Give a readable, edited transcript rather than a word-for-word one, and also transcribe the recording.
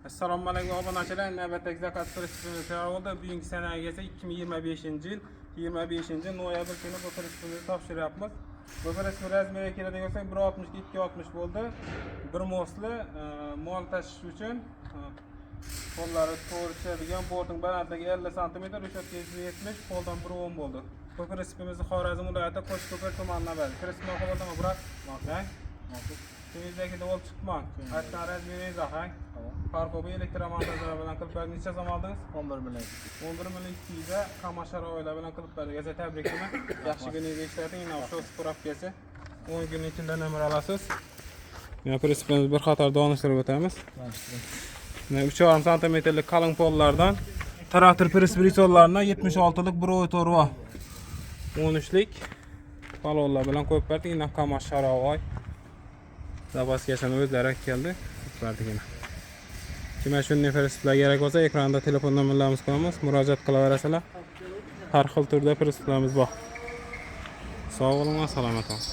Assalomu alaykum, obunachilar. Navbatdagi zakaz pritsepimiz tayyor bo'ldi. Bugungi sanaga esa 2025-yil 25 noyabr kuni bu pritsepimizni topshiryapmiz. Bu pritsep razmeriga keladigan bo'lsak, 1.60 ga 2.60 bo'ldi. Bir мост li, mol tashish uchun, qo'llari to'g'ri tushadigan, bortning balandligi 50 sm, решётка 70, poldan 1.10 bo'ldi. Bu pritsepimizni Xorazm viloyati Qo'shko'pir tumanidan berdik. Pritsep ma'qul bo'ldimi, брат? Ha? Ko'nglingizdagi bo'lib chiqma. Aytgan razmeringiz, ha? Фаркоп i elektromontajlar bilan qilib berdik. Necha so'm oldingiz? 11 million. 11 million 200 Kamaz sharoitlar bilan qilib berdik. Aka, tabriklayman. Yaxshi kuningizda ishlating. Shu справка si 10 kun ichida nomer olasiz. Mana, pritsepimizni bir qator donishtirib o'tamiz. Mana, 3,5 santimetrlik qalin pollardan traktor pritseplardan 76lik bir to'rva 13lik balonlar bilan qo'yib berdik. Ina, Kamaz sharovoy. Запаска sini o'zlari keldi. Qo'yib berdik ina. Kimga shunday pritseplar kerak bo'lsa, ekranda telefon nomerlarimizni qo'yamiz, murojaat qilaverasizlar. Har xil turda pritseplarimiz bor. Sog' bo'ling, salomat bo'ling.